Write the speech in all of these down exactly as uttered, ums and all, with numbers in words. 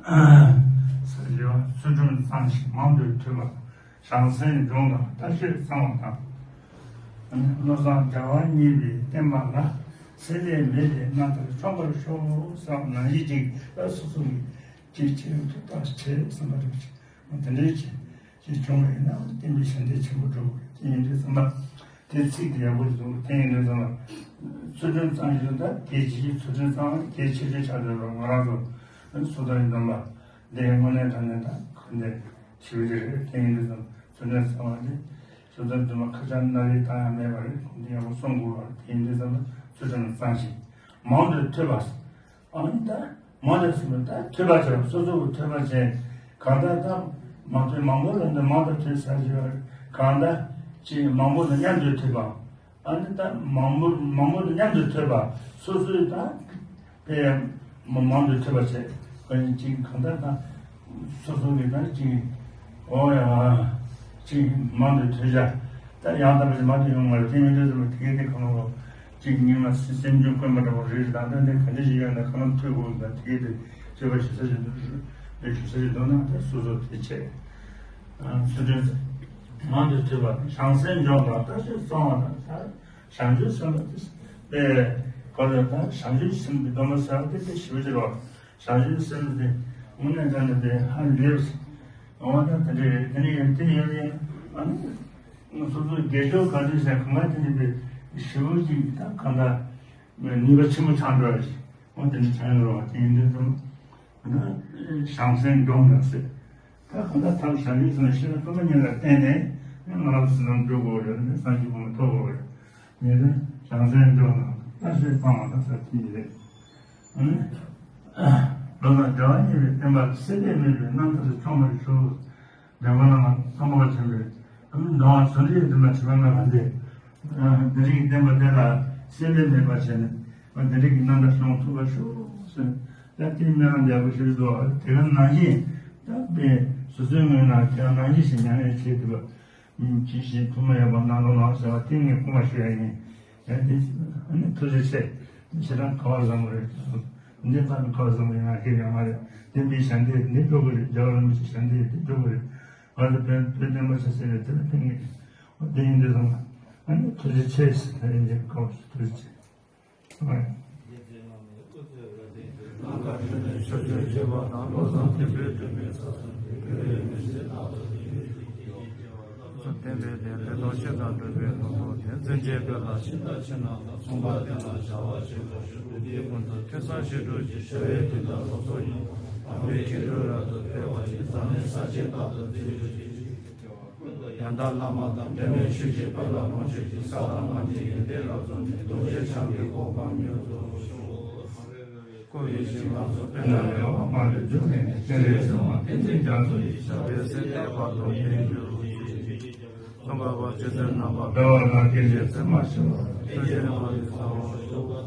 ཟེར་ཡོད། ཚུལ་ཁྲིམས་གཙང་ཞིང་མང་དུ་ཐོས་པ། བྱང་སེམས་སྦྱོང་དང་ལྟ་སྤྱོད་གཙང་བ་དང་། བློ་བཟང་རྒྱལ་བ་གཉིས་པའི་བསྟན་པ་ལ། སེམས་ལས་མེད་པའི་རྣམ་ཐར་འཁྱོངས་པར་ཤོག་ཟེར་བ་ནང་བཞིན་ཅིག་ལ་སོ་སོ་གི་ཅིག་ཅིག་ཐུགས་ཐག་བཅད་བསམ་པ་རེད། དེ་འདྲའི་ཅིག་ཅིག་བྱུང་བ་ཡིན་ན་བསྟན་པའི་ཞབས་འདེགས་ཆེན་པོ་འགྲོ་གི་རེད། དེ་ཡིན་དུས་ཙམ་པ། དེ་ཚིག་དེ་ཡག་པོ་ཞིག་འདུག་དེ་ཡིན་དུས་ཙམ་པ། ཚུལ་ཁྲིམས་གཙང་ཞིང་དང་གལ་ཆེ་ཤོས། ཚུལ་ཁྲིམས་གཙང་བ་གལ་ཆེ་ཤོས་ཆགས་བསྡད་པ། ང་རང་ཚོ་སོ་ཐར་གྱི་སྡོམ་པ་འདི་དངོས་གནས་དྲང་གནས་དང་ག་འདྲ་ཞིག་རེད། དེ་ཡིན་དུས་ཙམ་པ་ཚུལ་ཁྲིམས་གཙང་བ་དེ་སོ་ཐར་གྱི་སྡོམ་པ་ཁ་ཆག་སྣ་རལ་བཏང་ཡ་མེད་པ་རེད། དེ་ཡག་པོ་སྲུང་དགོས་པ་རེད། དེ་ཡིན་དུས་ཙམ་པ་ཚུལ་ཁྲིམས་གཙང་ཞིང་མང་དུ་ཐོས་པ། ཨ་ནི་ད་མང་དུ་ཟེར་བ་ད་ཐོས་པ་བྱས། སོ་སོ་གི་ཐོས་པ་བྱས། གང་ལྟར་ད་མང་ཐོས་མང་པོ་ལ་འདི་མང་དུ་ཐོས་ཟེར་གྱི་ཡོད་རེད། གང་ལྟར་ཅིག་མང་པོ་དང་མཉམ་དུ་ཐོས་པ། ཨ་ནི་ད་མང་པོ་མང་པོ་དང་མཉམ་དུ་ཐོས་པ། སོ་སོའི་ད་དཔེ་མ་མང་དུ་ཐོས་པ་བྱས། ཨ་ནི་ཅིག་གང་ལྟར་ད། སོ་སོ་གི་ད་ཅིག་འོ་ཡ། ཅིག་མང་དུ་ཐོས་བྱ། ད་ཡང་དག་པའི་མ་དུ་ཡོང་བ་རེད། དེ་མི་འདྲ་ཟེར་བ་དེ་གའི་དེ་གང་ལོ། ཅིག་ཉི་མ་སེམས་རྒྱུད་བསྐོན་པ་འདྲ་བོ་རེད། ད་ལྟ་འདི་ག་འདྲ་ཞིག་ཡོད་ན་གང་ལ་ཐོས་དགོས་ད་དེ་གའི་དེ་སྤྱོད་པ་ཞུ་ས་ཞིག་འདུག་དེ་ཞུ་ས་ཞིག་འདུག་ན་ད་སོ་སོ་དེ་བྱས། ཚུལ་ཁྲིམས་མང་དུ་ཐོས་པ་དང་བྱང་སེམས་སྦྱོང་དང་ལྟ་སྤྱོད་གཙང་བ་དང་། ད་བྱང་ཆུབ་སེམས་དཔའ་དེ་དཔེ་གོ་ལ་ད་བྱང་ཆུབ་སེམས་ཀྱི་སྡོམ་པ་ཟེར་བ་དེ་དེ་ཞུ་ཅི་རོགས། བྱང་ཆུབ་སེམས་དེ་དངོས་གནས་དྲང་གནས་དེ་ཧ་ལས་པ་ཞིག་འོ་ད་དེ་འདྲ་རེད། དེ་ནས་ཡང་དེ་ཡོད་ཡིན། ཨ་ནི་སོ་སོའི་དགེ་སྦྱོར་ག་ཚོད་བྱས་གང་ག་དེ་འདྲ་དེ་ཞུ་ཅིག་ད་གང་ལྟར་ནུས་པ་ཆེན་པོ་ཆགས་འགྲོ་བ་ཞིག་འོ་དེ་འདྲ་ཆགས་ཡོང་རོགས། དེ་ཡིན་དུས་ཙམ་ད་བྱང་སེམས་སྒྲོམ་དང་ཟེར། ད་གང་ལྟར་ཐབས་བྱང་ཆུབ་སེམས་ཤེས་ན་སྟོང་པ་ཉིད་ལ་བརྟེན་ནས་ང་རང་ཚོ་ནང་འགྲོ་དགོས་རེད། ནས་སངས་རྒྱས་གོ་འཕང་ཐོབ་དགོས་རེད། ངེས་དོན་བྱང་སེམས་སྒྲོམ་དང་ལྟ་སྤྱོད་གཙང་བ་དང་ཟེར་དེ་ཡིན་རེད། ཨ་ནི། བློ་བཟང་རྒྱལ་བ་གཉིས་པའི་བསྟན་པ་སེམས་ལས་མེད་པའི་རྣམ་ཐར་འཁྱོངས་པར་ཞུ། འཇམ་མགོན་བླ་མ་ཚོམ་བུ་པ་ཆེན་པོས་ཨ་ནི་གདོང་བ་བཟོ་འདྲ་ཡི་དུ་མ་དྲི་མ་མེད་པ་འདི། འདི་རིགས་བསྟན་པ་དེ་ལ་སེམས་ལས་མེད་པ་བྱས་ནས་འདི་རིགས་ཀྱི་རྣམ་ཐར་འཁྱོངས་ཐུབ་པར་ཤོག་ཟེར། ད་དེའི་སྨོན་ལམ་ཡག་པོ་ཞིག་འདུག་དེ་ག་ནང་བཞིན་ད་དཔེ་སོ་སོའི་ངོས་ནས་དེ་ག་ནང་བཞིན་ཞིག་ཉམས་ལེན་བྱེད་ཐུབ་པ། ཇི་བཞིན་ཐུགས་མ་ཡེངས་པར་གནང་རོགས་གནང་ཟེར་བ་དེ་ངས་སྐུལ་མ་ཞུ་ཡ་ཡིན། ཡ་དེ་ཨ་ནི་ཐུགས་རྗེ་ཆེ། ཞེ་དྲག་ག་བ་བཟང་པོ་རེད། འདི་ལྟ་བུའི་ག་བ་བཟང་པོ་ཡིན་ན་ཁྱེད་ཡོད་མ་རེད། དེ་འདི་ཞལ་འདེབས་འདི་འགྲོ་གི་རེད། རྒྱལ་བ་རིན་པོ་ཆེ་ཞལ་འདེབས་འདི་འགྲོ་གི་རེད། ང་ཚོ་བོད་བོད་བསྟན་པ་ཆེ་ཟེར་བའི་དེ་ལ་ཕན་གི་རེད། འོ་དེ་ཡིན་དུས་ཙམ་ཨ་ནི་ཐུགས་རྗེ་ཆེ་ཟེར། ད་ཡིན་གྱི་ག་བ་ཞིག་ཐུགས་རྗེ་ཆེ། ཡང་དག་བླ་མ་དང་འབྲལ་མེད་ཆོས་ཀྱི་དཔལ་ལ་ལོངས་སྤྱོད་ཅིང་། ས་དང་ལམ་གྱི་ཡོན་ཏན་རབ་རྫོགས་ནས་རྡོ་རྗེ་འཆང་གི་གོ་འཕང་མྱུར་དུ་ཤོག། སྐུ་ཡི་ཞིང་ཁམས་སུ་དཔལ་ལྡན་འོད་དཔག་མེད་ཀྱི་འབྱུང་གནས་ནས། སྤྱན་རས་གཟིགས་དབང་བསྟན་འཛིན་རྒྱ་མཚོ་ཡི་ཞབས་པད་སྲིད་མཐའི་བར་དུ་བརྟན་གྱུར་ཅིག། ཙོང་ཁ་པ་ཆོས་སྲིད་རྣམ་པར་སྤེལ་བ་དང་། སྐད་ཅིག་ཙམ་མ་ཞུ་བར་ཐུགས་རྗེ་མ་ལུས་ཚང་བར་ཤོག།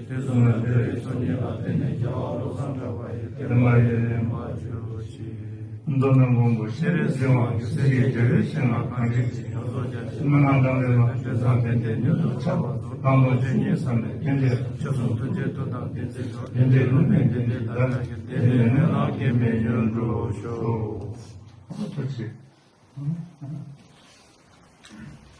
དུས་གསུམ་ལ་འབྲེལ་བའི་ཚོགས་གཉིས་ལ་བརྟེན་ནས། རྒྱལ་བ་བློ་བཟང་གྲགས་པ་ཡི་བསྟན་པ་ཡུན་རིང་བར་གྱུར་ཅིག། མདོར་ན་མགོན་པོ་སྤྱན་རས་གཟིགས་དབང་གིས་སྲས་ཀྱི་རྒྱལ་བའི་བཤེས་གཉེན་གང་བཞེད་ཅིང་། ཡོངས་རྫོགས་རྒྱ་ཆེན་སྨོན་ལམ་གདམས་པའི་ལམ་དེ་བཟང་དོན་དེ་མྱུར་དུ་ཁྱབ་པ་དང་། བླང་དོར་ཇི་སྙེད་བསམ་པའི་ཕན་བདེ་དང་། ཆོས་གསུམ་ཐུགས་རྗེའི་མཐུ་དང་བདེན་ཚིག་དང་། ཡོན་ཏན་ལུས་ནས་ལྡན་པའི་བདག་ཅག་གི་བདེ་ལེགས་སྨོན་ལམ་རྒྱས་པའི་ཡུན་འགྲུབ་ཤོག། ཐུགས་རྗེ་ཆེ།